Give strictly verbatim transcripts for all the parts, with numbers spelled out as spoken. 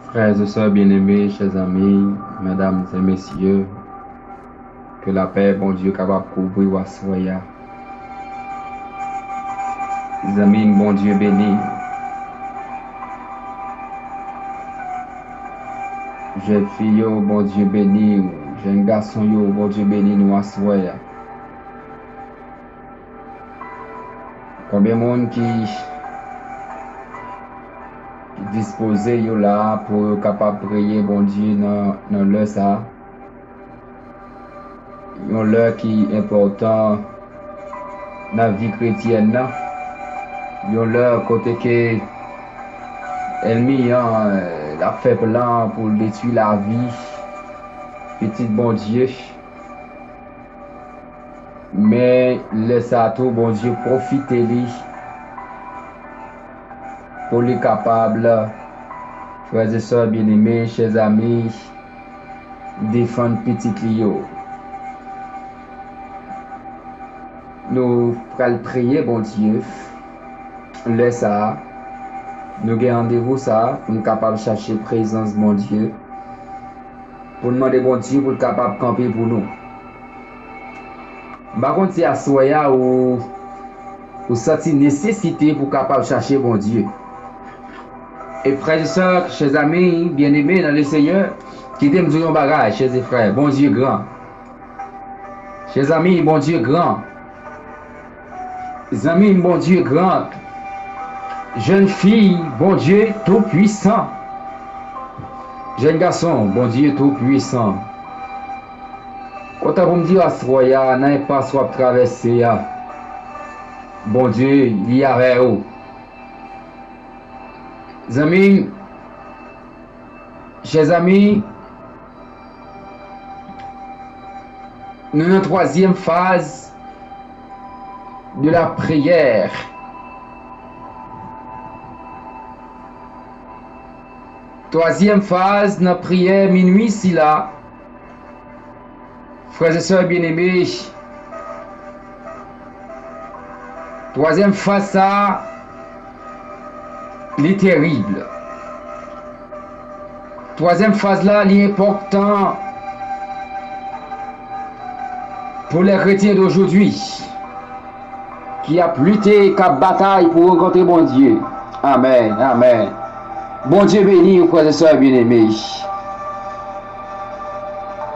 Frères et sœurs bien-aimés, chers amis, mesdames et messieurs, ke lapè Bondye kapab kouvri w aswè a. Zanmi m, Bondye beni w. Jèn fi yo, Bondye beni w. Jèn gason yo, Bondye beni nou aswè a. Konbyen moun ki, ki dispoze yo la pou yo kapab priye Bondye nan, nan lè sa a? Yon lè ki enpòtan nan vi kretyèn nan. Yon lè kote ke ènmi an, eh, l ap fè plan pou l detwi lavi pitit Bondye. Men lè sa a tou, Bondye pwofite li pou li kapab, frè e sè byeneme, chè zanmi, defann pitit li yo. Nou pral priye Bondye lè sa a. Nou gen randevou sa a pou n kapab chache prezans Bondye, pou n mande Bondye pou l kapab kanpe pou nou. M pa konn si aswè a ou, ou santi nesesite pou w kapab chache Bondye. E frè e sè, chè zanmi byeneme nan le Senyè, kite m di w yon bagay, chè e frè, Bondye gran. Chè zanmi, Bondye gran. Zanmi m, Bondye gran. Jèn fi, Bondye tou pwisan. Jèn gason, Bondye tou pwisan. Kontan pou m di w aswè a, nan enpas w ap travèse a, Bondye, li avè w. Zanmi m, chè zanmi, nou nan twazyèm faz de la priyè. Twazyèm faz nan priyè minwi sila. Frè e sè byeneme, twazyèm faz sa a, li terib. Twazyèm faz la, li enpòtan pou lè kretyen dojodwi ki ap lite, k ap batay pou rankontre Bondye. Amèn, amèn. Bondye beni w, frè e sè byeneme.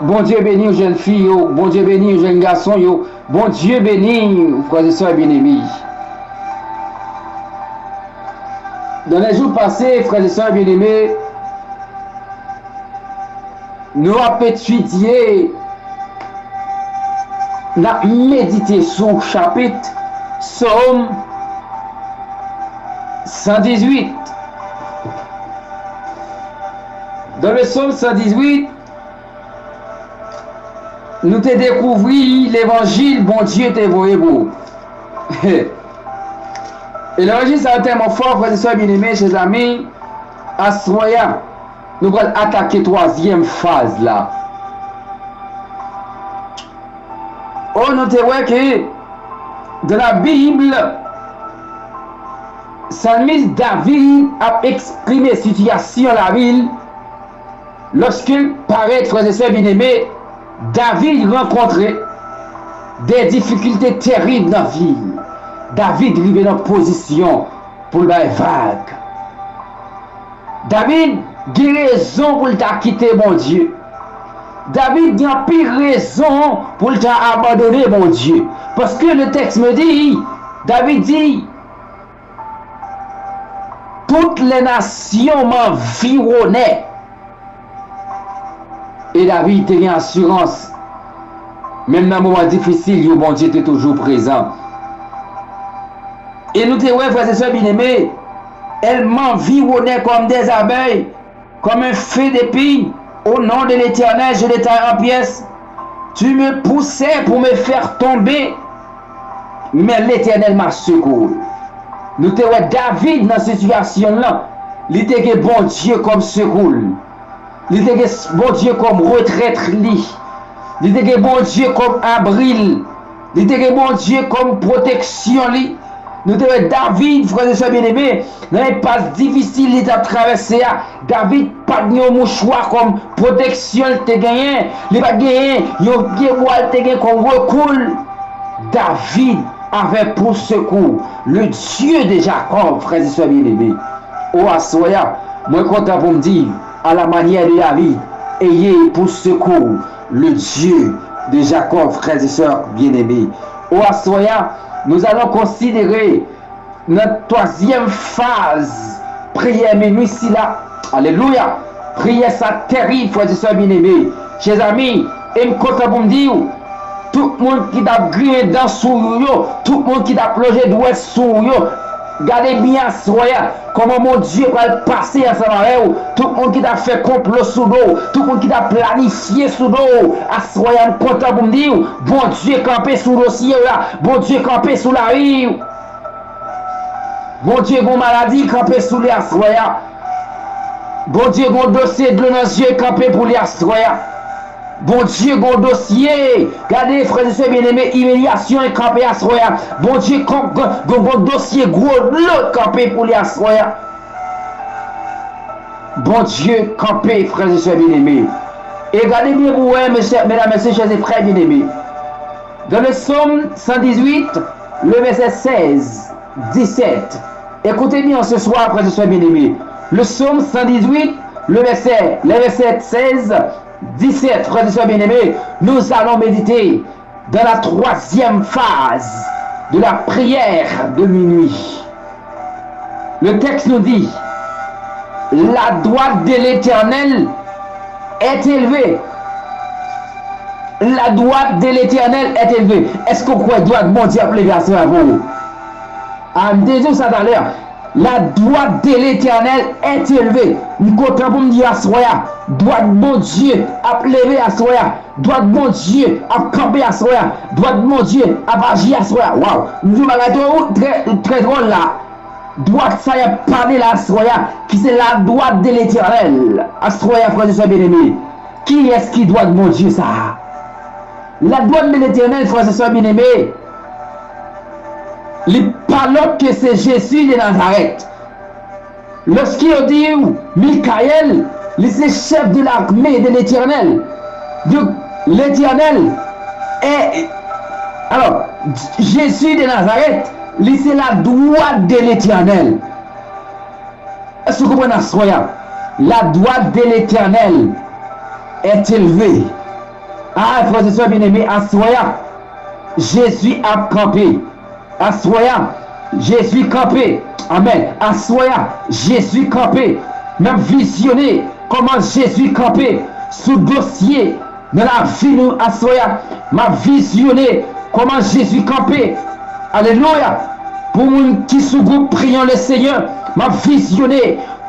Bondye beni w, jèn fi yo. Bondye beni w, jèn gason yo. Bondye beni w, frè e sè byeneme. Dans les jours passés, frè e sè byeneme, nou ap etidye, n ap medite sou chapit Sòm san dizuit. Dans le Psaume cent dix-huit, nou te dekouvri levanjil Bondye te voye pou ou. E levanjil sa yo tèlman fò, frè e sè byeneme, chè zanmi, aswè a, nou pral atake twazyèm faz la. O, nou te wè ke dans la Bible, salmis David ap eksprime sitiyasyon lavi l. Lòske l parèt, frè e sè byeneme, David rankontre de difikilte terib nan vi l. David rive nan pozisyon pou l bay vag. David gen rezon pou l ta kite Bondye. David gen anpil rezon pou l ta abandone Bondye. Paske le texte me dit, David di, Toutes les nations m'environnaient. E David te gen asirans, menm nan moman difisil yo, Bondye te toujou prezan. E nou te wè, frè e sè byeneme, elles m'environnaient comme des abeilles, comme un feu d'épines. Au nom de l'Éternel, je les taille en pièces. Tu me poussais pour me faire tomber, mais l'Éternel m'a secouru. Nou te wè David nan sitiyasyon l lan, li te gen Bondye kòm sekou l. Li te gen Bondye kòm retrèt li. Li te gen Bondye kòm abri l. Li te gen Bondye kòm pwoteksyon li. Nou te wè David, frè e sè byeneme, nan enpas difisil li t ap travèse a, David pa t gen yon mouchwa kòm pwoteksyon l te genyen, li pa t genyen yon pye bwa l te gen kòm rekou l. David avait pour secours le Dieu de Jacob, frères et sœurs bien-aimés. O aswè a, mwen kontan pou m di, à la manière de David, ayez pour secours le Dieu de Jacob, frères et sœurs bien-aimés. O aswè a, nous allons considérer nan twazyèm faz priyè minwi sila. Alelouya! Priyè sa terib, frè e sè byeneme. Chèzami, e m kontan pou m di w, tout moun ki t ap griyen dan sou ou yo, tout moun ki t ap lonje dwèt sou ou yo, gade byen aswè a, kòman Bondye pral pase ansanm avè w. Tout moun ki t ap fè konplo sou do w, tout moun ki t ap planifye sou do w, aswè a, m kontan pou m di w, Bondye kanpe sou dosye w la, Bondye kanpe sou lavi w. Bondye gon maladi kanpe sou li aswè a. Bondye gon dosye dlo nan zye kanpe pou li aswè a. Bondye gon dosye, gade, frè e sè byeneme, imilyasyon e kanpe aswè a. Bondye kon- gon- gon- gon dosye gwo dlo kanpe pou li aswè a. Bondye kanpe, frè e sè byeneme. E gade byen pou wè, mesye, medam, mesye, chè e frè byeneme. Dans le psaume cent dix-huit, le verset seize, dix-sept. Écoutez bien ce soir, frères et sœurs bien-aimés. Le psaume cent dix-huit, le verset, les versets seize, dix-sept, frères et sœurs bien-aimés, nous allons méditer dans la troisième phase de la prière de minuit. Le texte nous dit, la droite de l'Éternel est élevée. La droite de l'Éternel est élevée. Èske w kwè dwat Bondye ap leve aswè a pou ou? A, m te di w sa talè. La droite de l'Éternel est élevée. M kontan pou m di aswè a, dwat Bondye ap leve aswè a. Dwat Bondye ap kanpe aswè a. Dwat Bondye ap aji aswè a. Waw! M di yon bagay trè, trè, trè dwòl la. Dwat sa y ap pale la aswè a, ki se la droite de l'Éternel. Aswè a, frè e sè byeneme, kiyès ki dwat Bondye sa a? La droite de l'Éternel, frè e sè byeneme, li pa lòt ke se Jezi de Nazarèt. Lòske yo di w Mikayèl, li se chèf de lame de Letènèl. Donk, Letènèl è, alò, Jezi de Nazarèt, li se la dwat de Letènèl. Èske w konprann aswè a? La droite de l'Éternel est élevée. A, frè e sè byeneme, aswè a, Jezi ap kanpe. Aswè a, Jezi kanpe. Amèn. Aswè a, Jezi kanpe. N ap vizyone kòman Jezi kanpe sou dosye nan lavi nou aswè a. M ap vizyone kòman Jezi kanpe. Alelouya. Pou moun ki sou gwoup Prions le Seigneur, m ap vizyone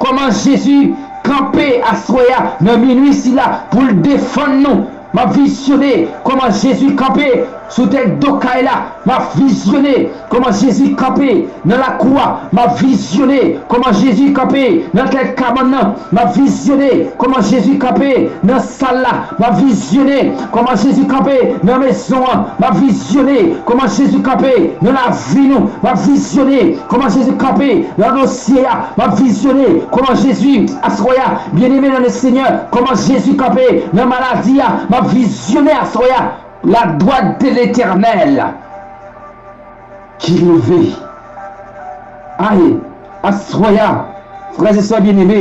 kòman Jezi kanpe aswè a nan minwi sila pou l defann nou. M ap vizyone kòman Jezi kanpe sou tèt do kay la. M ap vizyone kòman Jezi kanpe nan lakou a. M ap vizyone kòman Jezi kanpe nan tèt kabann nan. M ap vizyone kòman Jezi kanpe nan sal la. M ap vizyone kòman Jezi kanpe nan mezon an. M ap vizyone kòman Jezi kanpe nan lavi nou. M ap vizyone kòman Jezi kanpe nan dosye a. M ap vizyone kòman Jezi, aswè a, byeneme nan le Senyè, kòman Jezi kanpe nan maladi a. M ap vizyone aswè a, la droite de l'Éternel ki leve. Ay, aswè a, frè e sè byeneme,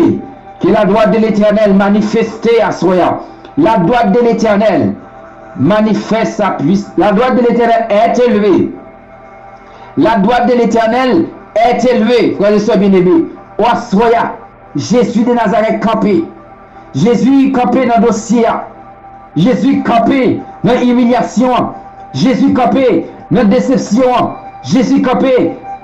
ke la droite de l'Éternel manifeste aswè a. La droite de l'Éternel manifeste sa pwis. La droite de l'Éternel est élevée. La droite de l'Éternel est élevée, frè e sè byeneme. O aswè a, Jezi de Nazarèt kanpe. Jezi kanpe nan dosye a. Jezi kanpe nan imilyasyon an. Jezi kanpe nan desepsyon an. Jezi kanpe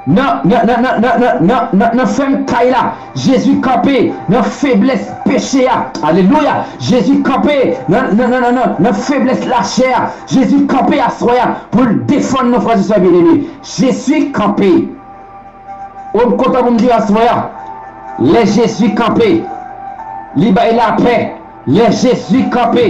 nan, nan, nan fèm kay la. Jezi kanpe nan feblès peche a. Alelouya. Jezi kanpe nan, nan, nan, nan, nan, nan feblès lachè a. Jezi kanpe aswè a pou l defann nou, frè e sè byeneme. Jezi kanpe. O, m kontan pou m di aswè a, lè Jezi kanpe, li bay lapè. Lè Jezi kanpe,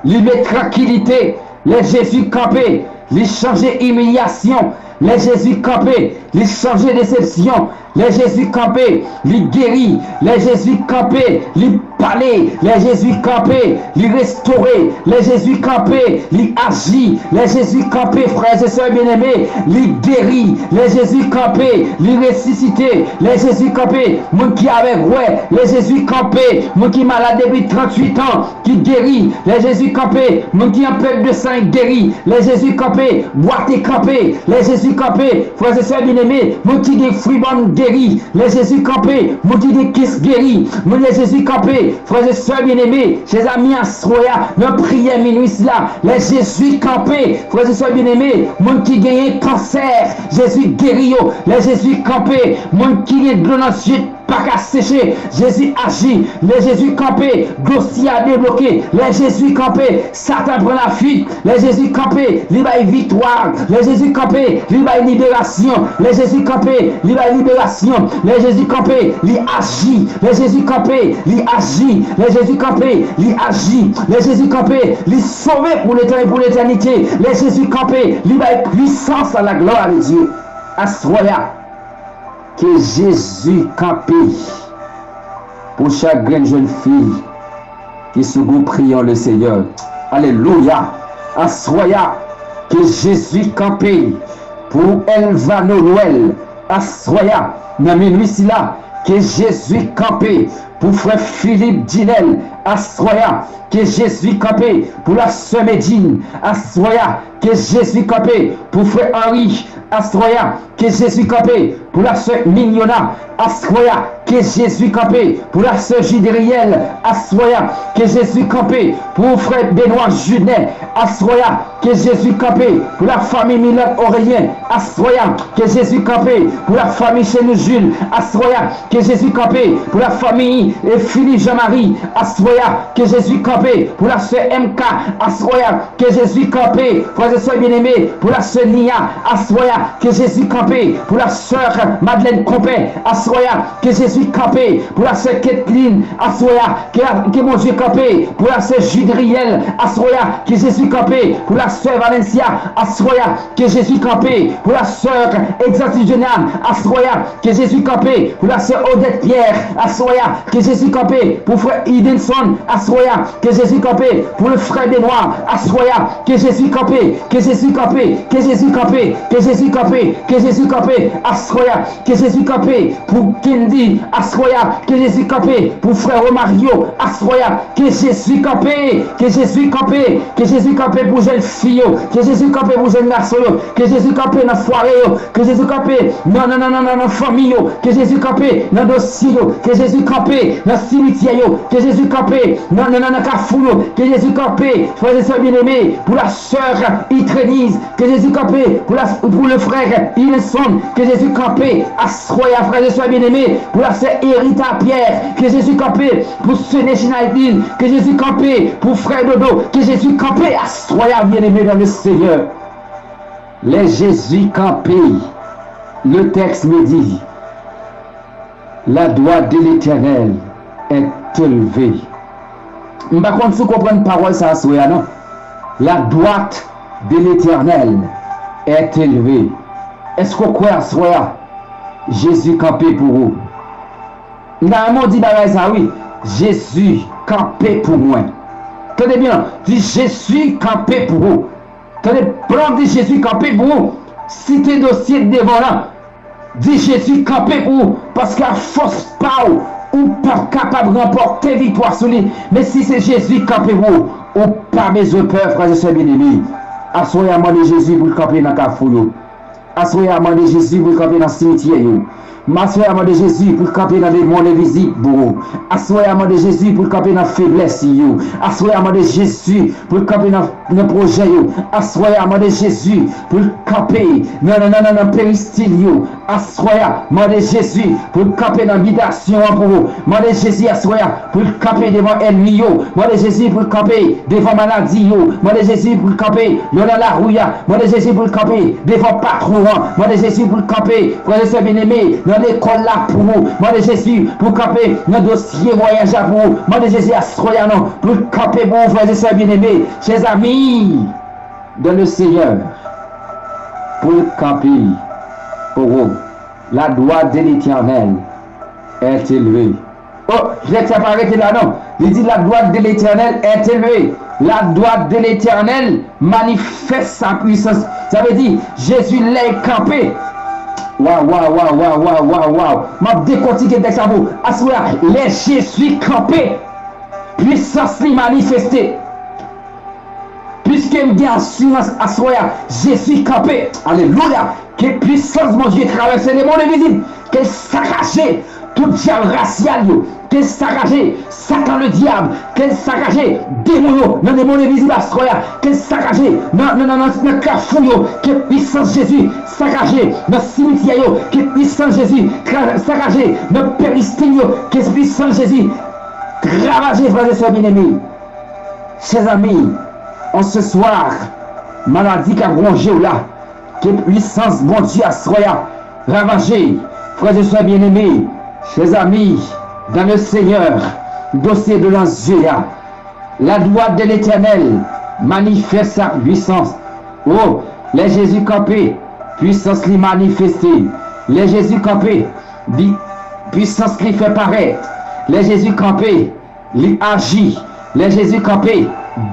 li met trankilite. Lè Jezi kanpe, li chanje imilyasyon. Lè Jezi kanpe, li chanje desepsyon. Lè Jezi kanpe, li geri. Lè Jezi kanpe, li pale, lè Jezi kanpe, li restore, lè Jezi kanpe, li aji, lè Jezi kanpe, frè e sè byeneme, li geri, lè Jezi kanpe, li resisite, lè Jezi kanpe, moun ki avèg wè, lè Jezi kanpe, moun ki malad depi tranntuit an, ki geri, lè Jezi kanpe, moun ki an pèt de san geri, lè Jezi kanpe, bwate kanpe, lè Jezi kanpe, frè e sè byeneme, moun ki gen fribòn geri, lè Jezi kanpe, moun ki gen kis geri, moun lè Jezi kanpe, frè e sè byeneme, chèzami aswè a, nan priyè minwi sila, lè Jezi kanpe, frè e sè byeneme, moun ki genyen kansè, Jezi geri yo, lè Jezi kanpe, moun ki gen dlo nan zye pa ka seche, Jezi aji, lè Jezi kanpe, dosye a debloke, lè Jezi kanpe, Satan pran lafuit, lè Jezi kanpe, li bay viktwa, lè Jezi kanpe, li bay liberasyon, lè Jezi kanpe, li bay liberasyon, lè Jezi kanpe, li aji, lè Jezi kanpe, li aji, lè Jezi kanpe, li aji, lè Jezi kanpe, li sove pou letan e pou letènite, lè Jezi kanpe, li bay pwisans a la glwa de Dye. Aswè a, ke Jezi kanpe pou chak grenn jèn fi ki sou gou, prions le Seigneur. Alelouya! Aswè a, ke Jezi kanpe pou Elvano Noël. Aswè a, nan minwi sila, ke Jezi kanpe pou frè Philippe Dinel. Aswè a, ke Jezi kanpe pou la sè Medjine. Aswè a, ke Jezi kanpe pou frè Henri. Aswè a, ke Jezi kanpe pou la sè Mignona. Aswè a, ke Jezi kanpe pou la sè Jidriel. Aswè a, ke Jezi kanpe pou frè Benoît Junet. Aswè a, ke Jezi kanpe pou la fanmi Milan Aurélien. Aswè a, ke Jezi kanpe pou la fanmi Chenou Jules. Aswè a, ke Jezi kanpe pou la fanmi e Philippe Jean-Marie. Aswè a, ke Jezi kanpe pou la sè M K. Aswè a, ke Jezi kanpe, frè e sè byeneme, pou la sè Nia. Aswè a, ke Jezi kanpe pou la sè Madeleine Compère. Aswè a, ke Jezi kanpe pou la sè Kathleen. Aswè a, ke, ke Bondye kanpe pou la sè Judriel. Aswè a, ke Jezi kanpe pou la sè Valencia. Aswè a, ke Jezi kanpe pou la sè Exaltine Jeune. Aswè a, ke Jezi kanpe pou la sè Odette Pierre. Aswè a, ke Jezi kanpe pou frè Idenson. Aswè a, ke Jezi kanpe pou le frè Benoît. Aswè a, ke Jezi kanpe, ke Jezi kanpe, ke Jezi kanpe, ke Jezi kanpe, ke Jezi kanpe. Aswè a, ke Jezi kanpe pou Kendy. Aswè a, ke Jezi kanpe pou frè Romario. Aswè a, ke Jezi kanpe, ke Jezi kanpe, ke Jezi kanpe pou jèn fi yo, ke Jezi kanpe pou jèn gason yo, ke Jezi kanpe nan fwaye yo, ke Jezi kanpe nan, nan, nan, nan, nan, nan fanmi yo, ke Jezi kanpe nan dosye yo, ke Jezi kanpe nan simityè yo, ke Jezi kanpe nan, nan, nan, nan kafou yo, ke Jezi kanpe, frè e sè byeneme, pou la sè Itreniz, ke Jezi kanpe pou la, pou le frè Ineson, ke Jezi kanpe aswè a, frè e sè byeneme, pou la sè Erita Pierre, ke Jezi kanpe pou sè Nechinaidin, ke Jezi kanpe pou frè Dodo, ke Jezi kanpe aswè a, byeneme dans le Seigneur. Lè Jezi kanpe, le texte me dit, la droite de l'Éternel est élevée. M pa konn si w konprann pawòl sa aswè a non. La droite de l'Éternel est élevée. Èske w kwè aswè a Jezi kanpe pou ou? M ta renmen w di bagay sa wi. Jezi kanpe pou mwen. Tande byen, di Jezi kanpe pou ou. Tande, pandan w ap di Jezi kanpe pou ou, site dosye devan w lan. Di Jezi kanpe pou ou, paske ak fòs pa w, ou p ap kapab ranpòte viktwa sou li. Men si se Jezi kanpe pou ou, ou pa bezwen pè, frè e sè byeneme. Aswè a mande Jezi pou l kanpe nan kafou yo. Aswè a mande Jezi pou l kanpe nan simityè yo. Aswè a mande Jezi pou l kanpe nan demon envizib pou ou. Aswè a mande Jezi pou l kanpe nan feblès yo. Aswè a mande Jezi pou l kanpe nan, nan pwojè yo. Aswè a mande Jezi pou l kanpe nan, nan, nan, nan, nan peristil yo. Aswè a mande Jezi pou l kanpe nan bitasyon an pou ou. Mande Jezi aswè a pou l kanpe devan ènmi yo. Mande Jezi pou l kanpe devan maladi yo. Mande Jezi pou l kanpe nan, nan lari a. Mande Jezi pou l kanpe devan patwon an. Mande Jezi pou l kanpe, frè e sè byeneme, nan lekòl la pou ou. Mande Jezi pou l kanpe nan dosye vwayaj la pou ou. Mande Jezi aswè a non, pou l kanpe pou ou, frè e sè byeneme. Chèzami, dans le Seigneur, pou l kanpe pou ou. La droite de l'Éternel est élevée. Oh, tèks la pa rete la non. Li di, la droite de l'Éternel est élevée. La droite de l'Éternel manifeste sa puissance. Sa vle di, Jezi lè l kanpe. Waw, waw, waw, waw, waw, waw, waw. M ap dekòtike tèks la pou ou. Aswè a, lè Jezi kanpe, pwisans li manifeste. Piske m gen asirans aswè a, Jezi kanpe. Alelouya! Ke pwisans Bondye travèse lemond envizib, ke l sakaje tout dyab rasyal yo, ke l sakaje Satan ledyab, ke l sakaje demon yo nan lemond envizib aswè a, ke l sakaje nan, nan, nan, nan, nan kafou yo, ke pwisans Jezi sakaje nan simityè yo, ke pwisans Jezi tra- sakaje nan peristil yo, ke pwisans Jezi ravaje frè e sè byeneme. Chèzanmi, an se swa, maladi k ap wonje w la, ke pwisans Bondye aswè a ravaje, frè e sè byeneme, chèzanmi, dans le Seigneur, dosye de nan zye a, la droite de l'Éternel manifeste sa puissance. Oh, lè Jezi kanpe, pwisans li manifeste. Lè Jezi kanpe, li, pwisans li fè parèt. Lè Jezi kanpe, li aji. Lè Jezi kanpe,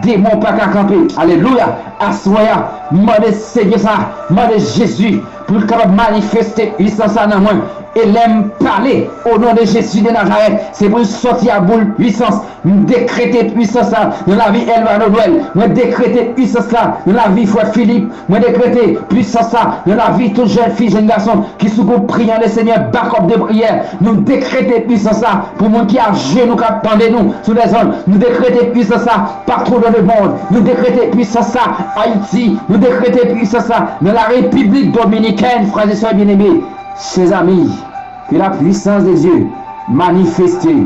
demon pa ka kanpe. Alelouya! Aswè a, mande Senyè sa, mande Jezi pou l kapab manifeste pwisans sa nan mwen. E lè m pale, o non de Jezi de Nazarèt, se pou l sòti a boul pwisans. M dekrete pwisans sa nan lavi Elvano Noël. Mwen dekrete pwisans sa nan lavi frè Filip. Mwen dekrete pwisans sa nan lavi tout jèn fi, jèn gason ki sou gwoup Priyan le Senyè, bakòp de priyè. Nou dekrete pwisans sa pou moun ki ajenou, k ap tande nou sou lèzonn. Nou dekrete pwisans sa partou dans le monde. Nou dekrete pwisans sa Ayiti. Nou dekrete pwisans sa nan la Repiblik Dominikèn, frè e sè byeneme. Chèzanmi, ke la pwisans de Dye manifeste.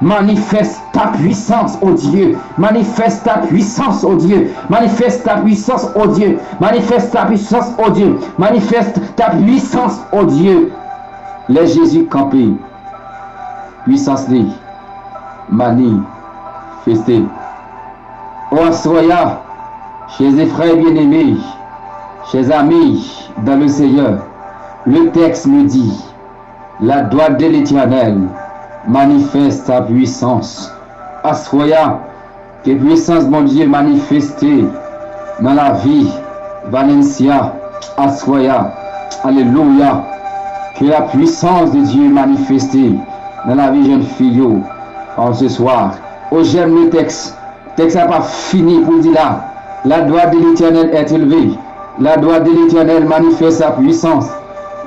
Manifeste ta puissance, ô Dieu. Manifeste ta puissance, ô Dieu. Manifeste ta puissance, ô Dieu. Manifeste ta puissance, ô Dieu. Manifeste ta puissance, ô Dieu. Lè Jezi kanpe, pwisans li manifeste. O aswè a, chers frères bien-aimés, chers amis dans le Seigneur, le texte nous dit, la droite de l'Éternel manifeste sa puissance. Aswè a, ke pwisans Bondye manifeste nan lavi Valencia. Aswè a, alelouya, ke la puissance de Dieu manifeste nan lavi jèn fi yo an se swa. O, j'aime le texte. Tèks la pa fini pou l di la, la droite de l'Éternel est élevée. La droite de l'Éternel manifeste sa puissance.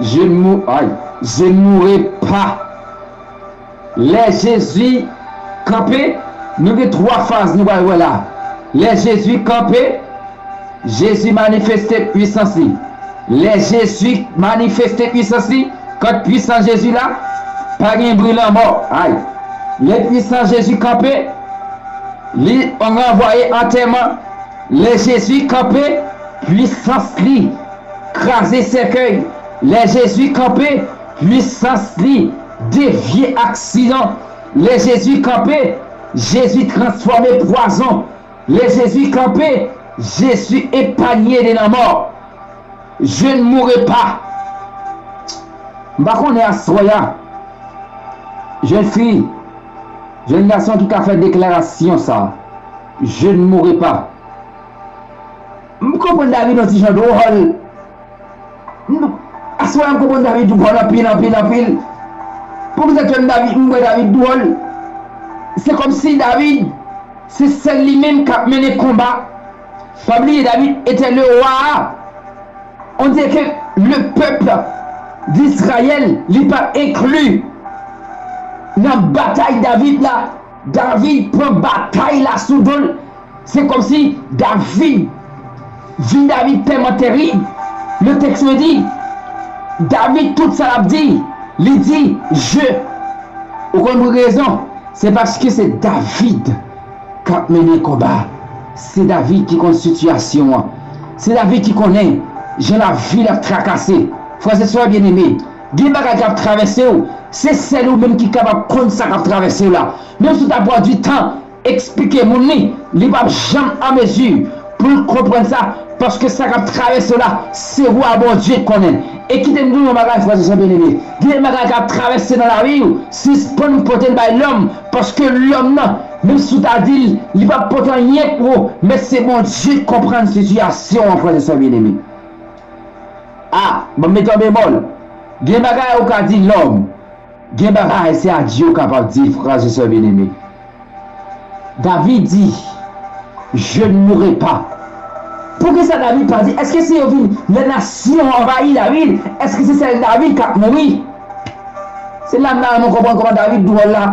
Je ne mou-, ay, je ne mourrai pas. Lè Jezi kanpe, nou gen twa faz nou pral wè la. Lè Jezi kanpe, Jezi manifeste pwisans li. Lè Jezi manifeste pwisans li, kant pwisans Jezi la, pa gen bri lanmò. Ay. Lè pwisans Jezi kanpe, li ranvwaye antèman. Lè Jezi kanpe, pwisans li kraze sèkèy. Lè Jezi kanpe, pwisans li devye aksidan. Lè Jezi kanpe, Jezi transfòme pwazon. Lè Jezi kanpe, Jezi epanye de lanmò. Je ne mourrai pas. M pa konnen aswè a, jèn fi, jèn gason ki ka fè deklarasyon sa, je ne mourrai pas. M konprann David yon ti jan dwòl. M, aswè a m konprann David dwòl anpil, anpil, anpil. Poukisa ke m David, m wè David dwòl? Se kòmsi David, se sèl li menm k ap mennen konba. Pa bliye, David était le roi. On dirait que le peuple d'Israël, li pa enkli nan batay David la. David pran batay la sou do l. Se kòmsi David, vi David tèlman terib. Le texte me dit, David, tout sa l ap di, li di, je. Ou konn pou rezon? Se paske se David k ap mennen konba. Se David ki konn sitiyasyon an. Se David ki konnen jan lavi l ap trakase. Frè e sè byeneme, gen bagay k ap travèse w, se sèl ou menm ki kapab konn sa k ap travèse w la. Menm si w ta pran du tan eksplike moun li, li p ap janm an mezi pou l konprann sa, paske sa k ap travèse w la, se ou a Bondye k konnen l. E kite m di w yon bagay, frè e sè byeneme, gen bagay k ap travèse nan lavi w, sispann pote l bay lòm, paske lòm nan, menm si w ta di l, li p ap pote anyen pou ou, men se Bondye k konprann sitiyasyon an, frè e sè byeneme. A, ban m mete yon bemòl. Gen bagay ou ka di lòm, gen bagay se Adye ou kapab di, frè e sè byeneme. David di, je ne mourrai pas. Poukisa David pa di, èske se yo vin, lè nasyon anvayi David, èske se sèl David k ap mouri? Se la m ta renmen konprann kòman David dwòl la.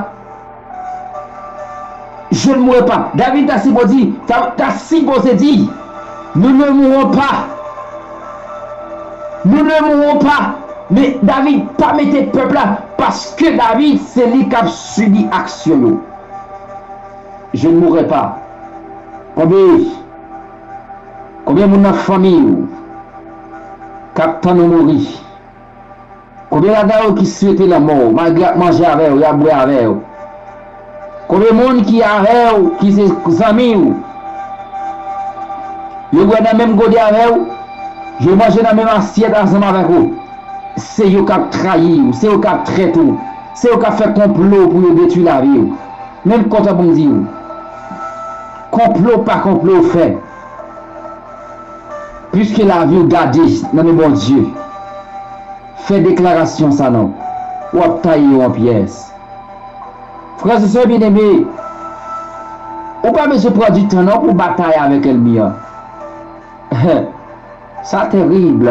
Je ne mourrai pas. David ta sipoze, ta, ta sipoze di, nous ne mourrons pas. Nous ne mourrons pas. Men David pa mete pèp la, paske David se li k ap sibi aksyon yo. Je ne mourrai pas. Konbyen, konbyen moun nan fanmi w k ap tann ou mouri? Konbyen ladan yo ki swete lanmò w, malgre y ap manje avè w, y ap bwè avè w? Konbyen moun ki avè w, ki se zanmi w? Yo bwè nan menm gode avè w, yo manje nan menm asyèt ansanm avèk ou. Se yo k ap trayi w, se yo k ap trèt ou, se yo k ap fè konplo pou yo detwi lavi w. Men m kontan pou m di w, konplo pa konplo w fè, piske lavi w gade nan men Bondye, fè deklarasyon sa non, w ap taye yo an pyès. Frè e sè byeneme, ou pa bezwen pran di tan non pou batay avèk ènmi an. Sa terib.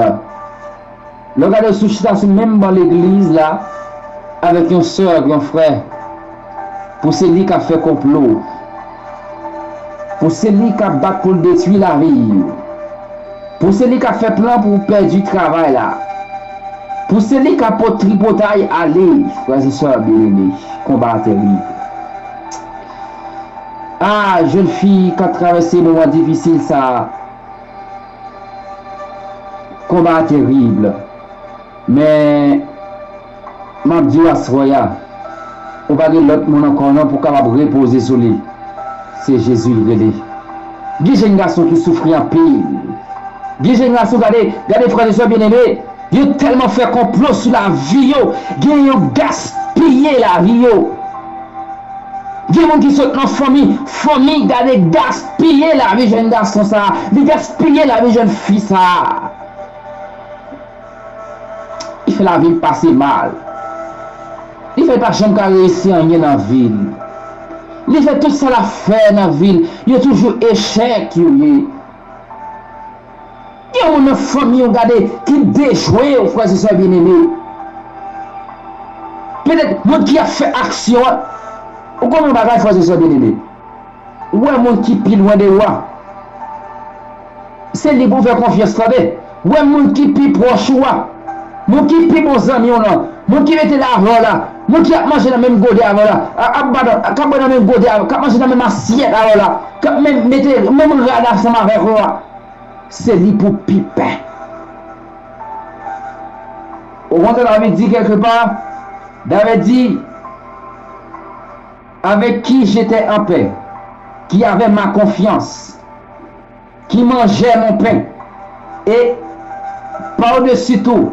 Lè w gade sou chita sou menm ban legliz la avèk yon sè, yon frè, pou se li k ap fè konplo, pou se li k ap bat pou l detwi lavi w, pou se li k ap fè plan pou w pèdi travay la, pou se li k ap pot tripotay ale, frè e sè byeneme, konba a terib. A, jèn fi k ap travèse moman difisil sa a, konba a terib. Men, m ap di w aswè a, ou pa gen lòt moun ankò non pou w kapab repoze sou li. Se Jezi l rele. Gen jèn gason ki soufri anpil. Gen jèn gason, gade, gade frè e sè byeneme, yo tèlman fè konplo sou lavi yo, gen yo gaspiye lavi yo. Gen moun ki sot nan fanmi, fanmi gade gaspiye lavi jèn gason sa a, li gaspiye lavi jèn fi sa a. Li fè lavi l pase mal. Li fè l pa janm ka reyisi anyen nan vi l. Li fè tout sa l ap fè nan vi l, yo toujou echèk yo ye. Gen moun nan fanmi w gade ki dejwe w, frè e sè byeneme. Petèt moun ki ap fè aksyon an, ou konn yon bagay, frè e sè byeneme. Ou wè moun ki pi lwen de ou a, se li pou w fè konfyans, tande. Ou wè moun ki pi pwòch ou a, moun ki pi bon zanmi w lan, moun ki rete la avè w la, moun ki ap manje nan menm gode avè w la, a- ap, padon, k ap bwè nan menm gode avè w, k ap manje nan menm asyèt avè w la, k ap menm mete menm rad ansanm avèk ou a, se li pou pi pè. Okontrè, David di kèlkepa, David di, avec qui j'étais en paix, qui avait ma confiance, qui mangeait mon pain, et par-dessus tout,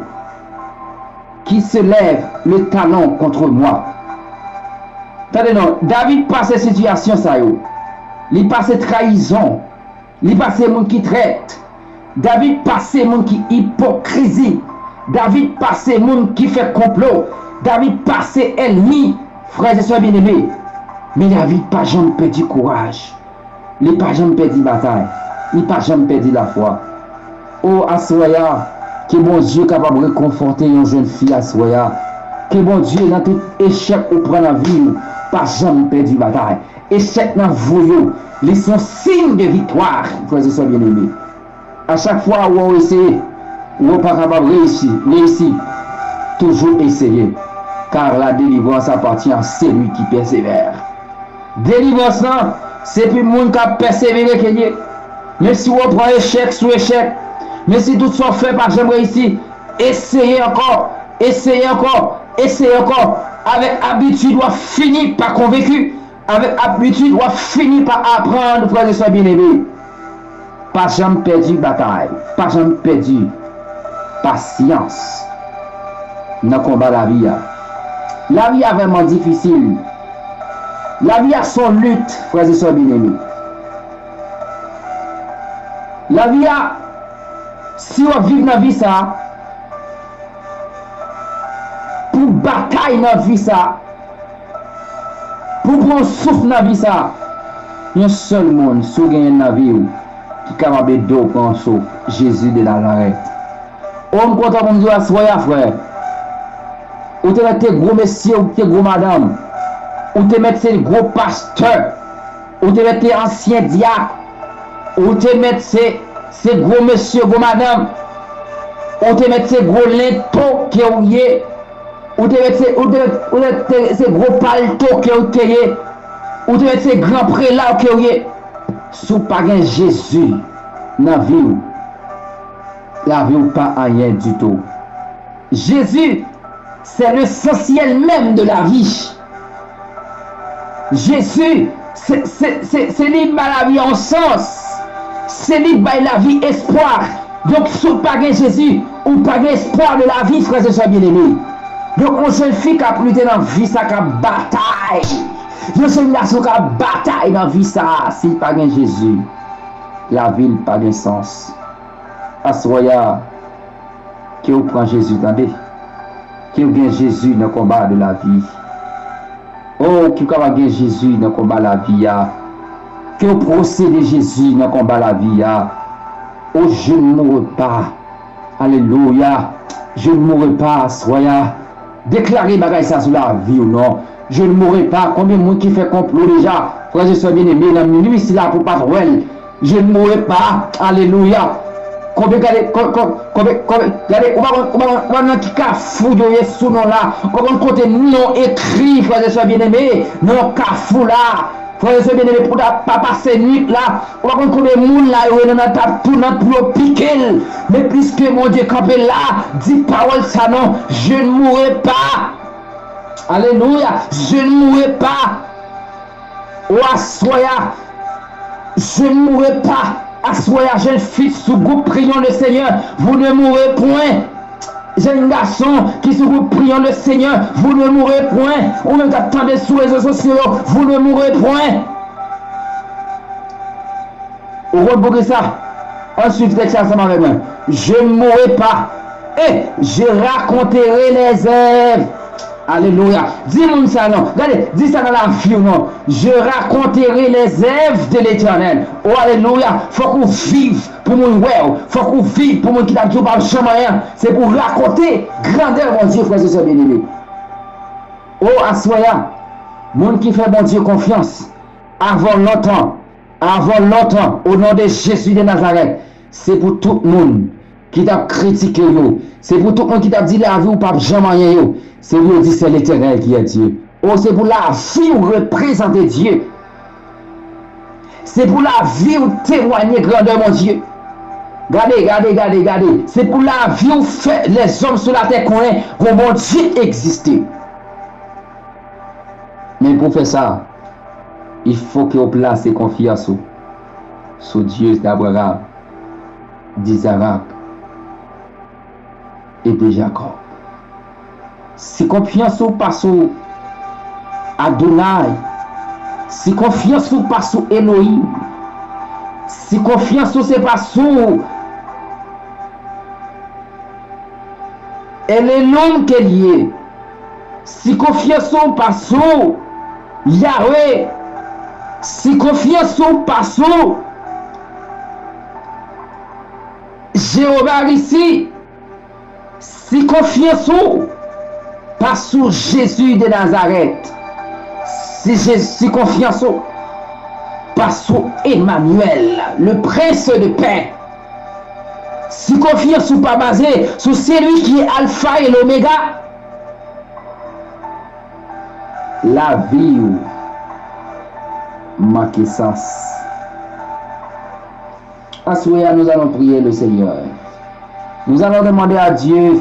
qui se lève le talon contre moi. Tande non, David pase sitiyasyon sa yo. Li pase trayizon. Li pase moun ki trèt. David pase moun ki ipokrizi. David pase moun ki fè konplo. David pase ènmi, frè e sè byeneme. Men David pa janm pèdi kouraj. Li pa janm pèdi batay. Li pa janm pèdi lafwa. O, aswè a, ke Bondye kapab rekonfòte yon jèn fi aswè a. Ke Bondye, nan tout echèk ou pran nan vi w, pa janm pèdi batay. Echèk nan voye w, li se yon siy de viktwa, frè e sè byeneme. A chak fwa ou wè w eseye, ou wè w pa kapab reyisi, reyisi, toujou eseye, car la délivrance appartient à celui qui persévère. Delivrans lan, se pou moun k ap pèsevere ke l ye. Menm si w pran echèk sou echèk, menm si tout sa w fè pa janm reyisi, eseye ankò, eseye ankò, eseye ankò. Avèk abitid, w ap fini pa konvenki. Avèk abitid, w ap fini pa aprann, frè e sè byeneme. Pa janm pèdi batay, pa janm pèdi pasyans nan konba lavi a. Lavi a vrèman difisil. Lavi a se yon lit, frè e sè byeneme. Lavi a, si w ap viv nan vi sa, pou batay nan vi sa, pou pran souf nan vi sa, yon sèl moun, si w genyen nan vi w, ki kapab ede w pran souf, Jezi de Nazarèt. O, m kontan pou m di w aswè a, frè. Ou te mèt se gwo mesye, ou te gwo madanm. Ou te mèt se gwo pastè. Ou te mèt se ansyen dyak. Ou te mèt se, se gwo mesye, gwo madanm. Ou te mèt se gwo lento ke w ye. Ou te mèt se, ou te mèt, ou te mèt se gwo palto ke w te ye. Ou te mèt se gran prela ke w ye. Si w pa gen Jezi nan vi w, lavi w pa anyen ditou. Jezi, c'est l'essentiel même de la vie. Jezi, se, se, se, se li k bay lavi a yon sans. Se li k bay lavi espwa. Donk, si w pa gen Jezi, ou pa gen espwa de lavi, frè e sè byeneme. Donk, yon jèn fi k ap lite nan vi sa, k ap batay. Yon jèn gason k ap batay nan vi sa, si l pa gen Jezi, lavi l pa gen sans. Aswè a, ke w pran Jezi, tande. Ke w gen Jezi nan konba de lavi. O, ke w kapab gen Jezi nan konba lavi a. Ke w posede Jezi nan konba lavi a. O, je ne mourrai pas. Alelouya. Je ne mourrai pas, aswè a. Deklare bagay sa sou lavi w non. Je ne mourrai pas. Konbyen moun ki fè konplo deja? Frè e sè byeneme, nan minui sila pou pa t wè l. Je ne mourrai pas. Alelouya. Konbyen, gade, kon-, kon-, konbyen, konbyen, gade, ou pa konn, ou pa konn, ou pa konn nan ki kafou yo ye sou non la. Ou pa konn kote non ekri, frè e sè byeneme, nan kafou la. Frè e sè byeneme, pou ta pa pase nwit la. Ou pa konn konbyen moun la yo ye nan, nan tap tou nan pou yo pike l. Men piske Bondye kanpe la, di pawòl sa non, je ne mourrai pas. Alelouya. Je ne mourrai pas. O aswè a, je ne mourrai pas. Aswè a, jèn fi sou gwoup Prions le Seigneur, vous ne mourrez point. Jèn gason ki sou gwoup Prions le Seigneur, vous ne mourrez point. Ou menm k ap tande sou rezo sosyo yo, vous ne mourrez point. Ou konn poukisa? Ann swiv tèks la ansanm avèk mwen. Je ne mourrai pas. Et je raconterai les œuvres. Alelouya. Di moun sa non. Gade, di sa nan lavi w non. Je raconterai les œuvres de l'Éternel. O alelouya. Fòk ou viv pou moun wè w. Fòk ou viv pou moun ki t ap di w p ap janm anyen. Se pou rakonte grandè Bondye, frè e sè byeneme. O aswè a, moun ki fè Bondye konfyans, avan lontan, avan lontan, o non de Jezi de Nazarèt, se pou tout moun ki t ap kritike w yo, se pou tout moun ki t ap di lavi w p ap janm anyen yo, se pou yo di c'est l'Éternel qui est Dieu. O, se pou lavi w reprezante Dye. Se pou lavi w temwaye grandè Bondye. Gade, gade, gade, gade. Se pou lavi w fè lèzòm sou latè konnen gon Bondye egziste. Men pou fè sa, il faut que w plase konfyans ou sou Dye d'Abraham, d'Isaac et de Jacob. Si konfyans ou pa sou Adonai, si konfyans ou pa sou Elohim, si konfyans ou se pa sou Elohim ke l ye, si konfyans ou pa sou Yahweh, si konfyans ou pa sou Jewova Nisi, si konfyans ou pa sou Jezi de Nazarèt, si Je-, si konfyans ou pa sou Emmanuel, le Prince de paix, si konfyans ou pa baze sou celui qui est Alpha et l'Oméga, lavi w manke sans. Aswè a, nous allons prier le Seigneur. Nous allons demander à Dieu,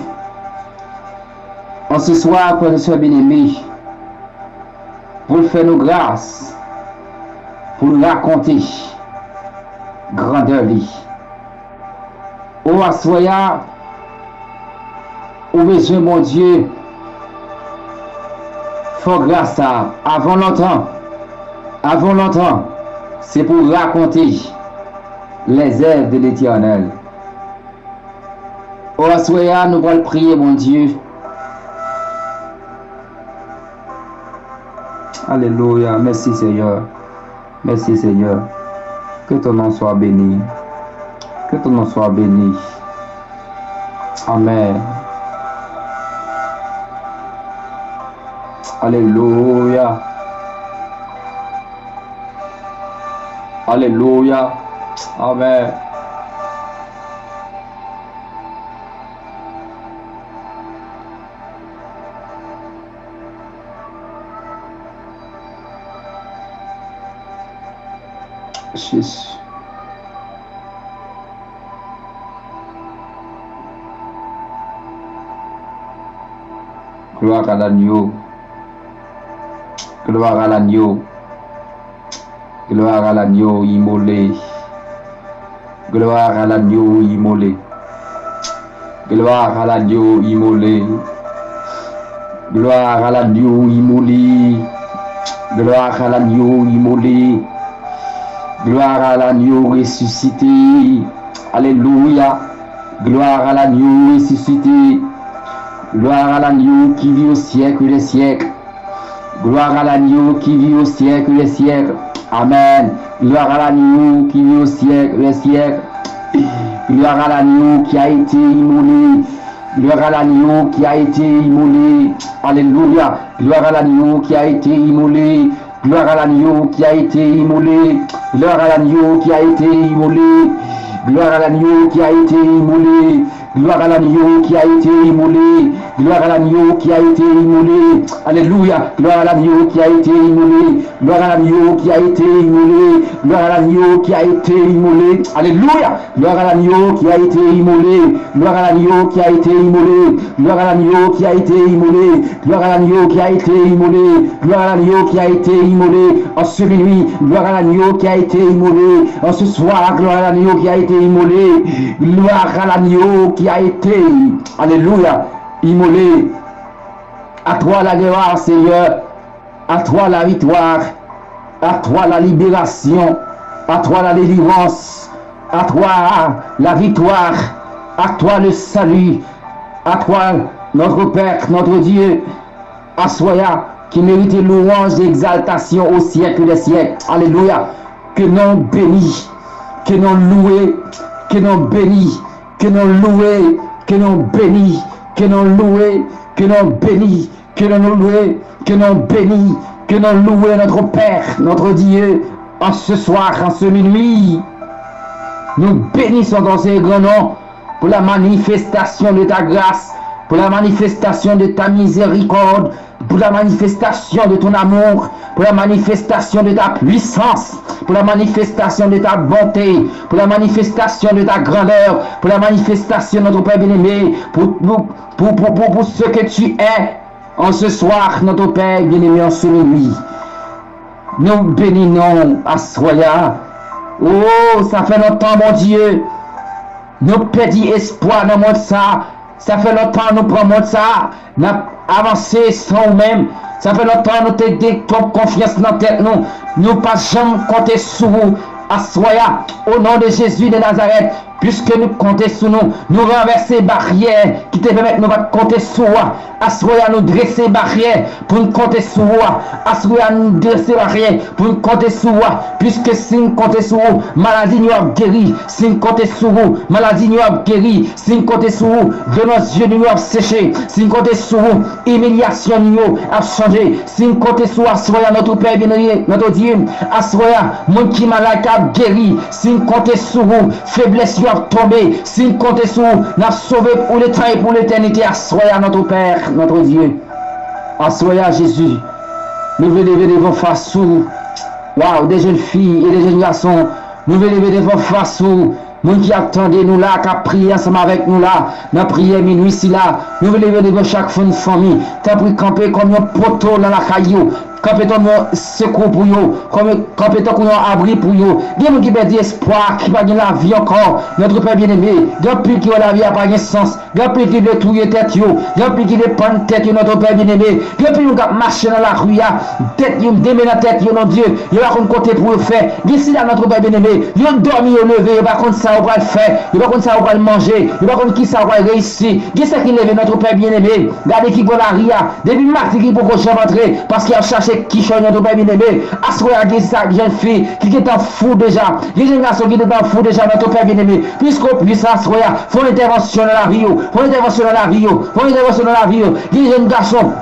en ce soir, frè e sè byeneme, pou l fè nou gras, pou l rakonte grandè li. O aswè a, ou bezwen Bondye. Fò gras sa, avan lontan, avan lontan, se pou rakonte les œuvres de l'Éternel. O aswè a, nou pral priye Bondye. Alelouya. Mèsi, Senyè. Merci Seigneur. Que ton nom soit béni. Que ton nom soit béni. Amen. Alelouya. Alelouya. Amen. Jezi. Gloire à l'agneau. Gloire à l'agneau. Gloire à l'agneau immolé. Gloire à l'agneau immolé. Gloire à l'agneau immolé. Gloire à l'agneau immolé. Gloire à l'agneau immolé. Gloire à l'agneau ressuscité. Alléluia. Gloire à l'agneau ressuscité. Gloire à l'agneau qui vit au siècle des siècles. Gloire à l'agneau qui vit au siècle des siècles. Amen. Gloire à l'agneau qui vit au siècle des siècles. Gloire à l'agneau qui a été immolé. Gloire à l'agneau qui a été immolé. Alléluia. Gloire à l'agneau qui a été immolé. Gloire à l'agneau qui a été immolé. Gloire à l'agneau qui a été immolé. Gloire à l'agneau qui a été immolé. Gloire à l'agneau qui a été immolé. Gloire à l'agneau qui a été immolé. Alléluia. Gloire à l'agneau qui a été immolé. Gloire à l'agneau qui a été immolé. Gloire à l'agneau qui a été immolé. Alléluia. Gloire à l'agneau qui a été immolé. Gloire à l'agneau qui a été immolé. Gloire à l'agneau qui a été immolé. Gloire à l'agneau qui a été immolé. Gloire à l'agneau qui a été immolé. En ce minuit, gloire à l'agneau qui a été immolé. En ce soir, gloire à l'agneau qui a été immolé. Gloire à l'agneau qui a été, alléluia, immolé. À toi la gloire, Seigneur. À toi la victoire. À toi la libération. À toi la délivrance. À toi la victoire. À toi le salut. À toi, notre Père, notre Dieu, aswè a, ki merite louwanj e egzaltasyon o syèk dè syèk. Alelouya. Ke non w beni, ke non w louwe, ke non w beni, ke non w louwe, ke non w beni, ke non w louwe, ke non w beni, ke non w louwe, ke non w beni, ke non w louwe notre Père, notre Dieu, en ce soir, en ce minuit. Nous bénissons ton Saint et grand nom pour la manifestation de ta grâce, pour la manifestation de ta miséricorde, pour la manifestation de ton amour, pour la manifestation de ta puissance, pour la manifestation de ta bonté, pour la manifestation de ta grandeur, pour la manifestation, notre Père bien-aimé, pour, pour, pour, pour, pour, pour ce que tu es en ce soir, notre Père bien-aimé, en ce minuit. Nou beni non w aswè a. Oh, sa fè lontan, Bondye. Nou pèdi espwa nan mond sa. Sa fè lontan nou pran mond sa a, n ap avanse san ou menm. Sa fè lontan nou te gen twòp konfyans nan tèt nou. Nou pa janm konte sou ou aswè a. O non de Jezi de Nazarèt, piske nou konte sou nou, nou ranvèse baryè ki te pèmèt nou pa t konte sou ou a. Aswè a nou drese baryè pou n konte sou ou a. Aswè a nou drese baryè pou n konte sou ou a. Piske si n konte sou ou, maladi nou ap geri. Si n konte sou ou, maladi nou ap geri. Si n konte sou ou, venans je nou yo ap seche. Si n konte sou ou, imilyasyon nou yo ap chanje. Si n konte sou ou aswè a, notre Père bien-aimé, notre Dieu, aswè a, moun ki malad ap geri. Si n konte sou ou, feblès yo ap tonbe. Si n konte sou ou, n ap sove pour le temps et pour l'éternité aswè a, notre Père, notre Dieu. Aswè a, Jezi, nou vle leve devan fas ou. Waw, de jèn fi e de jèn gason, nou vle leve devan fas ou. Moun ki ap tande nou la, k ap priye ansanm avèk nou la, nan priyè minui sila, nou vle leve devan chak fann fanmi. Tanpri kanpe kòm yon poto nan lakay yo. Kanpe tankou yon sekou pou yo, kanpe, kanpe tankou yon abri pou yo. Gen moun ki pèdi espwa, ki pa gen lavi ankò. Notre Père bien-aimé, gen anpil ki wè lavi a pa gen sans. Gen anpil ki vle touye tèt yo. Gen anpil ki vle pann tèt yo, Notre Père bien-aimé. Gen anpil moun k ap mache nan lari a. Tèt yo, de men nan tèt yo, non Dye. Yo pa konn kote pou yo fè. Gen sila, Notre Père bien-aimé. Yo dòmi, yo leve, yo pa konn sa yo pral fè. Yo pa konn sa yo pral manje. Yo pa konn ki sa yo pral reyisi. Gen sa ki leve, Notre Père bien-aimé. Gade ki bò lari a. Depi maten ki poko janm antre, paske y ap chache kichòy nan, Notre Père bien-aimé. Aswè a gen sa, jèn fi ki gentan fou deja. Gen jèn gason ki gentan fou deja, Notre Père bien-aimé. Plis ke w plis aswè a, fè yon entèvansyon nan lavi yo. Fè yon entèvansyon nan lavi yo. Fè yon entèvansyon nan lavi yo. Gen jèn gason,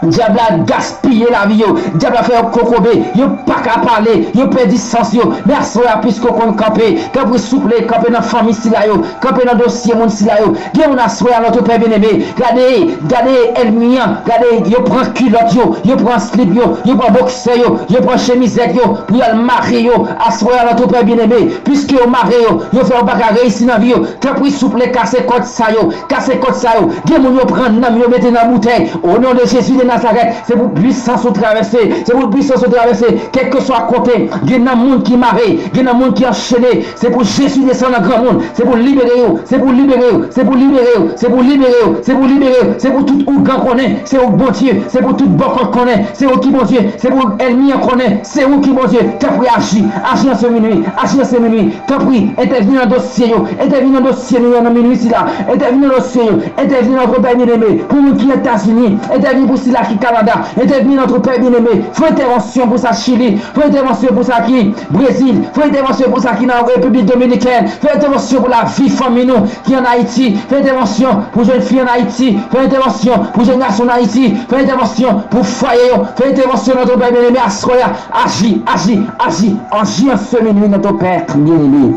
dyab la gaspiye lavi yo. Dyab la fè yo kokobe. Yo pa ka pale. Yo pèdi sans yo. Men aswè a, plis ke w konn kanpe, tanpri souple, kanpe nan fanmi sila yo. Kanpe nan dosye moun sila yo. Gen moun aswè a, Notre Père bien-aimé. Gade, gade ènmi an. Gade, yo pran kilòt yo. Yo pran slip yo. Yo pran boksè yo. Yo pran chemizèt yo. Pou y al mare yo. Aswè a, Notre Père bien-aimé. Piske yo mare yo. Yo fè yo pa ka reyisi nan vi yo. Tanpri, souple, kase kòd sa yo. Kase kòd sa yo. Gen moun yo pran nanm yo mete nan boutèy. O non de Jezi de Nazarèt. Se pou pwisans ou travèse. Se pou pwisans ou travèse. Kèlkeswa kote. Gen nan moun ki mare. Gen nan moun ki anchene. Se pou Jezi desann nan granmoun. Se pou libere yo. Se pou libere yo. Se pou libere yo. Se pou libere yo. Se pou libere yo. Se pou tout ougan konnen. Se ou k Bondye. Se pou tout bòkòt konnen. Se ou ki Bondye. Se pou ènmi an konnen. Se ou ki Bondye. Tanpri aji. Aji an se minwi. Aji an se minwi. Tanpri, entèvni nan dosye yo. Entèvni nan dosye nou yo nan minwi sila. Entèvni nan dosye yo. Entèvni nan Notre Père bien-aimé. Pou moun ki Etazini. Entèvni pou sila ki Kanada. Entèvni nan Notre Père bien-aimé. Fè entèvansyon pou sa Chili. Fè entèvansyon pou sa ki Brezil. Fè entèvansyon pou sa ki nan Repiblik Dominikèn. Fè entèvansyon pou lavi fanmi nou ki ann Ayiti. Fè entèvansyon pou jèn fi ann Ayiti. Fè entèvansyon pou jèn gason ann Ayiti. Fè entèvansyon pou fwaye yo. Fè entèvansyon nan Notre Père bien-aimé aswè a. Aji, aji, aji. Aji an se minwi, Notre Père bien-aimé.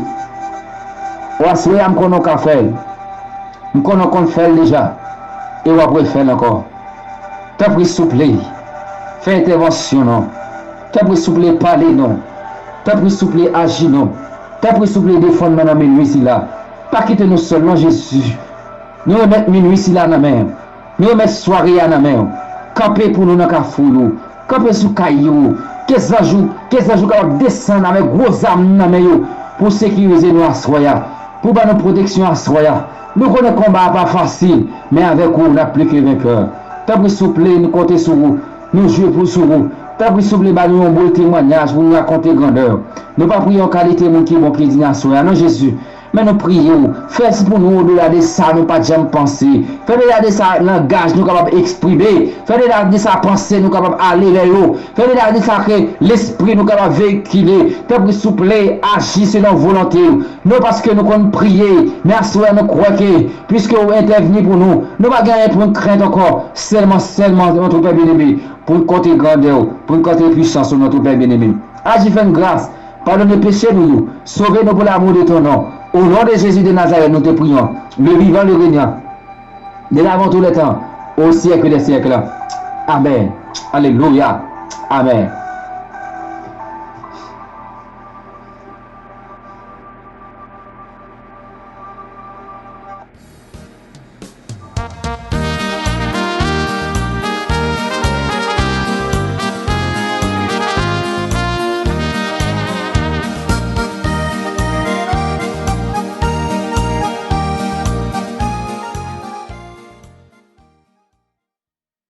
O aswè a, m konnen w ka fè l. M konnen w konn fè l deja. E w ap refè l ankò. Tanpri souple, fè entèvansyon non. Tanpri souple, pale non. Tanpri souple, aji non. Tanpri souple, defann mwen nan minwi sila. Pa kite nou sèl non, Jezi. Nou remèt minwi sila nan men w. Nou remèt sware a nan men w. Kanpe pou nou nan kafou yo. Kanpe sou kay yo. Ke zanj ou, ke zanj ou kapab desann avèk gwo zam nan men yo pou sekirize nou aswè a, pou ban nou pwoteksyon aswè a. Nou konnen konba a pa fasil, men avèk ou, n ap pli ke venkè. Tanpri souple, nou konte sou ou. Nou jwe pou sou ou. Tanpri souple, ba nou yon bo temwayaj pou nou rakonte grandè w. Nou pa priye yon kalite moun ki bon, ki diy aswè a non, Jezi. Men nou priye w, fè pou nou odela de sa nou pa t janm panse. Fè odela de sa langaj nou kapab eksprime. Fè odela de sa panse nou kapab ale vè yo. Fè odela de sa ke lespri nou kapab veyikile. Tanpri souple, aji selon volonte w. Non paske nou konn priye, men aswè a nou kwè ke, piske w entèvni pou nou, nou pa gen anyen pou n krent ankò. Sèlman, sèlman, Notre Père bien-aimé, pou n konte grandè w, pou n konte pwisans ou, Notre Père bien-aimé. Aji, fè n gras. Padone peche nou yo. Sove nou pou lamou de ton non. O non de Jezi de Nazarèt, nou te priyon. Le vivant, le régnant, dès avant tous les temps, au siècle des siècles. Amèn. Alelouya. Amèn.